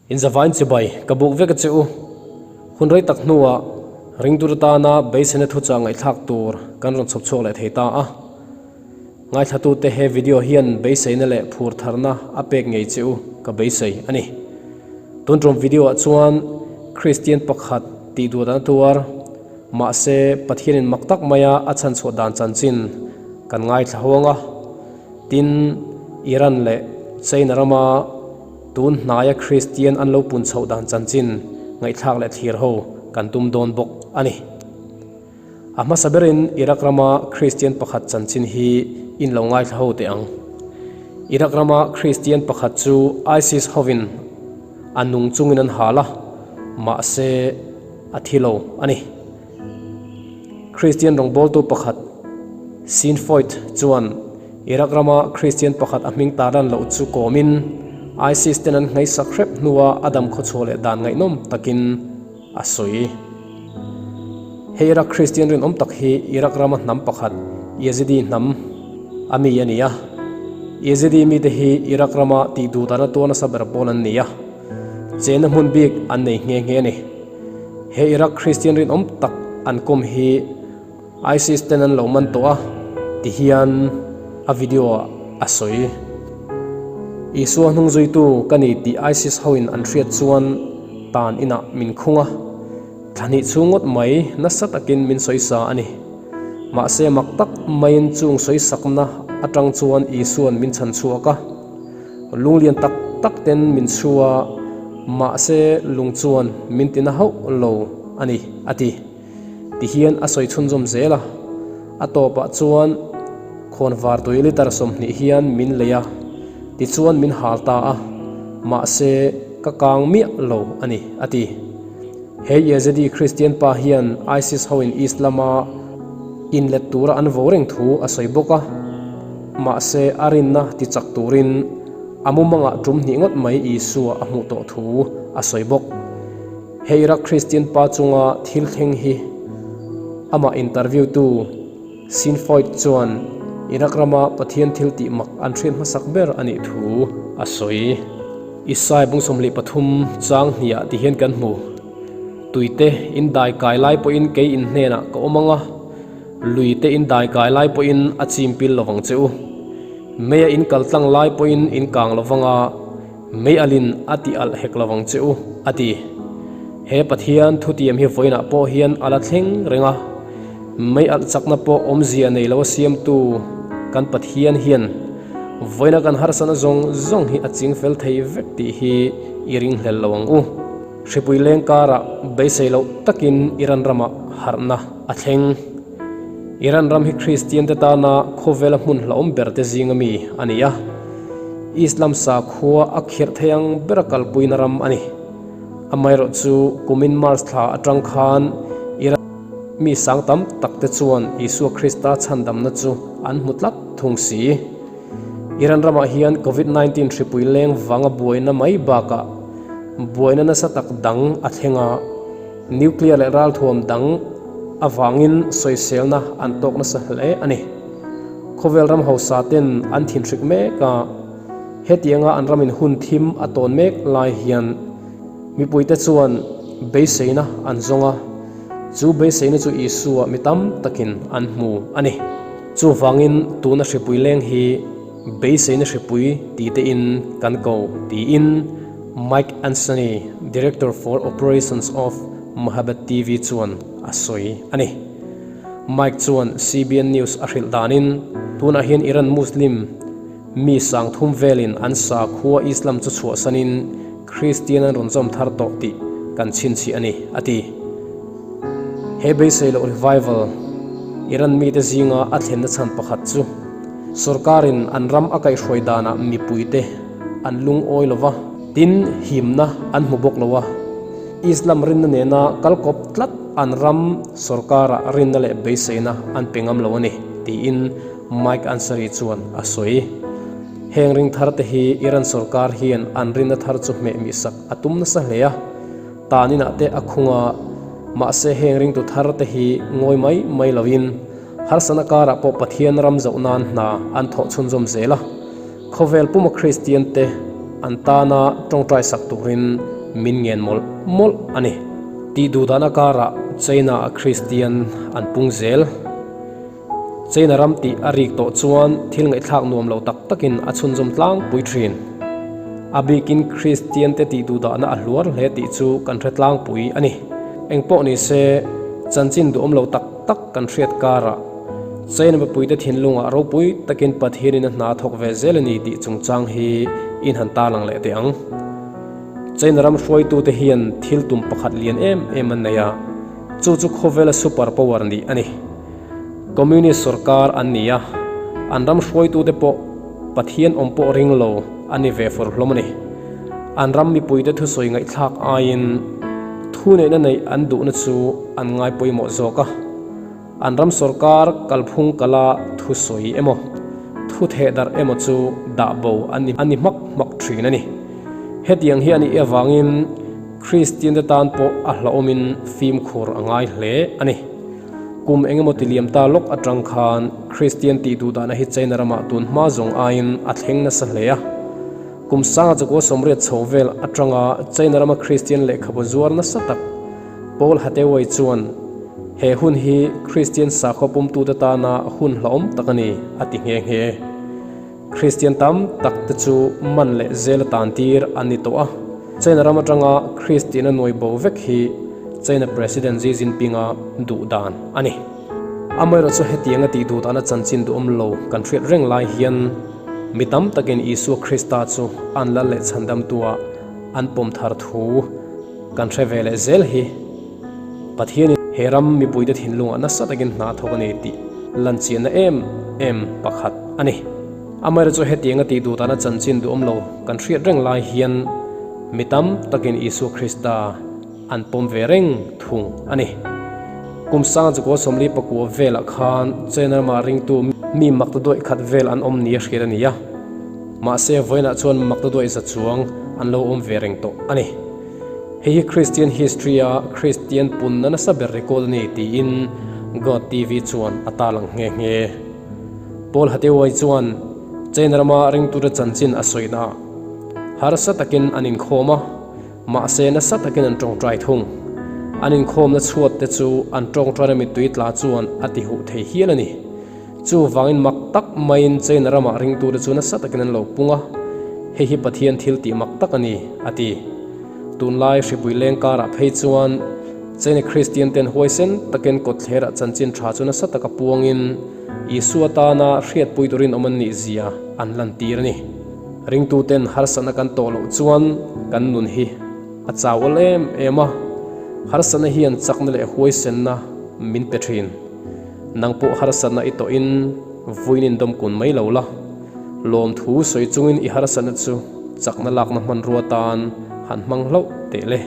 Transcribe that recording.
In zavain chibai ka buk vek a che u. Hun rei tak hnuah ringtu te tana beiseina thuchah ngaihthlak tur kan rawn chhawp chhuak leh thei ta a. Ngaithlatute he video hian beiseina leh phur tharna a pek ngei che u ka beisei a ni. Tun tum video ah chuan Kristian pakhat tih duh dan a tuar, mahse Pathianin mak tak maia a chhanchhuah dan chanchin kan ngaithla ho ang a. Tin, Iran leh China rama tun hnaia Kristian an lo pun chhoh dan chanchin ngaihthlak leh thlir ho kan tum dawn bawk a ni. A hmasa berin Iraq rama Kristian pakhat chanchin hi in lo ngaithla ho teh ang. Iraq rama Kristian pakhat chu ISIS hovin a nung chungin an hal a, mahse a thi lo a ni. Kristian rawngbawltu pakhat Sean Foyt chuan Iraq rama Kristian pakhat a hming tarlan loh chu kawmin ISIS ten an nghaisak hrep hnua a dam khawchhuah leh dan ngaihnawm takin a sawi. Hei Iraq Kristian rinawm tak hi Iraq rama hnam pakhat Yazidi hnam a mi a ni a. Yazidi mite hi Iraq rama tih duh dana tuar nasa ber pawl an ni a, chenna hmun bik an nei nghe nghe a ni. He Iraq Kristian rinawm tak an kawm hi ISIS ten an lo man tawh a ti hian a video ah a sawi. Isua hnung zuitu ka ni tih ISIS hoin an hriat chuan tan inah min khung a, thla hnih chhung ngawt mai nasa takin min sawi sa a ni. Mahse mak tak maiin chung sawi sakna atang chuan Isua'n min chhan chhuak a, lunglian tak tak ten min chhu a, mahse lung chuan min tina hauh lo a ni, a ti. Tihian a sawi chhunzawm zel a, a tawpah chuan khawnvar tui litre 20 hian min lei a, tichuan min hal ta a, mahse ka kang miah lo a ni, a ti. He Yazidi Kristian pa hian ISIS hoin Islam-a inlet tura an vo reng thu a sawi bawk a, mahse a rinna tichak turin a mumangah tum hnih ngawt mai Isua a hmuh tawh thu a sawi bawk. He Iraq Christian pa chunga thil thleng hi amah interview tu Sean Foyt chuan Iraq rama Pathian thil tih mak an hriat hmasak ber a nih thu a sawi. Isai bung 23 chang hniah ti hian kan hmu. Tuite in dai kai lai pawhin kei in hnenah ka awm ang a, luite in dai kai lai pawhin a chim pil lovang che u. Meia in kal tlang lai pawhin in kang lovang a, Mei alin a tih alh hek lovang che u, a ti. He Pathian thutiam hi vawiinah pawh hian a la thleng reng a, mei alh chakna pawh awmzia nei lo a siamtu kan Pathian hian vawiina kan harsatna zawng zawng hi a ching fel thei vek tih hi i ringhlel lo ang u. Hripui leng karah beisei loh takin Iran ramah harhna a thleng. Iran ram hi Kristian te tana khawvela hmun hlauhawm ber te zinga mi a ni a, Islam sakhua a khirh thei ang bera kalpuina ram a ni. Amaherawhchu kumin March thla atang khan Iran mi sang tam tak te chuan Isua Krista chhandamna chu an hmu tlat thung si. Iran ramah hian Covid 19 hripui leng vanga buaina mai bakah buaina nasa tak dang a thleng a, Nuclear leh ralthuam dang avangin sawiselna an tawk nasa hle a ni. Khawvel ram hausa ten an thinhrik mek a, hetianga an ramin hun thim a tawn mek lai hian mipuite chuan beiseina an zawng a, chu beiseina chu Isua mi tam takin an hmu a ni. Chuvangin tuna hripui leng hi beiseina hripui ti tein kan ko tiin Mike Ansani, Director for Operations of Mohabbat TV chuan a sawi a ni. Mike chuan CBN News a hrilh danin, tunah hian Iran Muslim mi 3000 velin an sakhua Islam chu chhuahsanin Kristian an rawn zawm thar tawh tih kan chhinchhiah a ni, a ti. He beisei loh revival Iran mite zinga a thlenna chhan pakhat chu sorkarin an ram a kaihhruai danah mipuite an lungawi lo va, tin himna an hmu bawk lo a. Islam rinna nena kal kawp tlat an ram sorkarah rinna leh beiseina an pe ngam lo a ni, tiin Mike Ansari chuan a sawi. Heng ring thar te hi Iran sorkar hian an rinna thar chu hmeh mihsak a tum nasa hle a, tan inah te a khung a, mahse heng ringtu thar te hi ngawi mai mai loin harsatna karah pawh Pathian ram zoh nan hna an thawh chhunzawm zel a. Khawvel puma Kristian te an tana tawngtai sak turin min ngen mawlh mawlh a ni. Tih duh dan akarah China-a Kristian an pung zel. China ram tih a rik tawh chuan thil ngaihthlak nuam lo tak takin a chhunzawm tlangpui thin. A bikin Kristiante tih duhdahna a hluar hle tih chu kan hre tlangpui a ni. Engpawh ni se, chanchin duhawm lo tak tak kan hriat karah China mipuite thinlungah ropui takin Pathianin a hna thawk ve zel a ni tih chungchang hi in han tarlang leh teh ang. China ram hruaitute hian thil tum pakhat lian em em an nei a, chu chu khawvela super power nih a ni. Communist sorkar an ni a, an ram hruaitute pawh Pathian awm pawh ring lo a ni ve fur hlawm a ni. An ram mipuite thusawi ngaihthlak aiin thuneihna neih an duhna chu an ngai pawimawh zawk a. An ram sorkar kalphung kala thusawi emaw, thu thehdarh emaw chu dah bo an ni hmak hmak thin a ni. Hetiang hi a nih avangin Kristiante tan pawh a hlauhawmin fimkhur a ngai hle a ni. Kum eng emaw ti liam ta lawk atang khan Kristian tih duh dahna hi China ramah tun hma zawng aiin a thleng nasa hle a. Kum sanga chakua sawmriat chho vel atanga China rama Kristian lehkhabu zuar nasa tak Paul Hathaway chuan he hun hi Kristian sakhaw pumtute tana hun hlauhawm tak a ni a ti nghe nghe. Kristian tam tak te chu man leh zel a tan tir an ni tawh a, China ram atanga Kristian a nuai bo vek hi China President Xi Jinping-a duh dan a ni. Amaherawhchu hetianga tih duh dana chanchin duhawm lo kan hriat reng lai hian mi tam takin Isua Krista chu an lal leh chhandamtua an pawm thar thu kan hre ve leh zel hi Pathianin he ram mipuite thinlungah nasa takin hna thawk a ni tih lanchianna em em pakhat a ni. Amaherawhchu hetianga tih duh dana chanchin duhawm lo kan hriat reng lai hian mi tam takin Isua Krista an pawm ve reng thung a ni. Kum sanga chukua 44 velah khan China ramah ringtu mi makta duaih khat vel an awm nia hriat a ni a, mahse vawiinah chuan makta duaih za chuang an lo awm ve reng tawh a ni. Hei hi Christian history-a Christian punna nasa ber record a ni tiin God TV chuan a tarlang nghe nghe. Paul Hathaway chuan China rama ringtute chanchin a sawina harsa takin an inkhawm a, mahse nasa takin an tawngtai thung. An inkhawmna chhuat te chu an tawngtaina mittui tla chuan a ti huh thei hial a ni. Chuvangin mak tak maiin China ramah ringtute chu nasa takin an lo pung a, hei hi Pathian thil tih mak tak a ni, a ti. Tunlai hripui leng karah phei chuan China Kristian ten huaisen takin kawtthlerah chanchin tha chu nasa taka puangin Isua tana hriatpui turin awm an nih zia an lantir a ni. Ringtuten harsatna kan tawh loh chuan kan nun hi a chau awl em em a, harsatna hian chakna leh huaisenna min pe thin. Nang pawh harsatna i tawhin vawiin in dawmkun mai lo la, lawmthu sawi chungin i harsatna chu chakna lakna hmanrua tan han hmang hlauh teh le.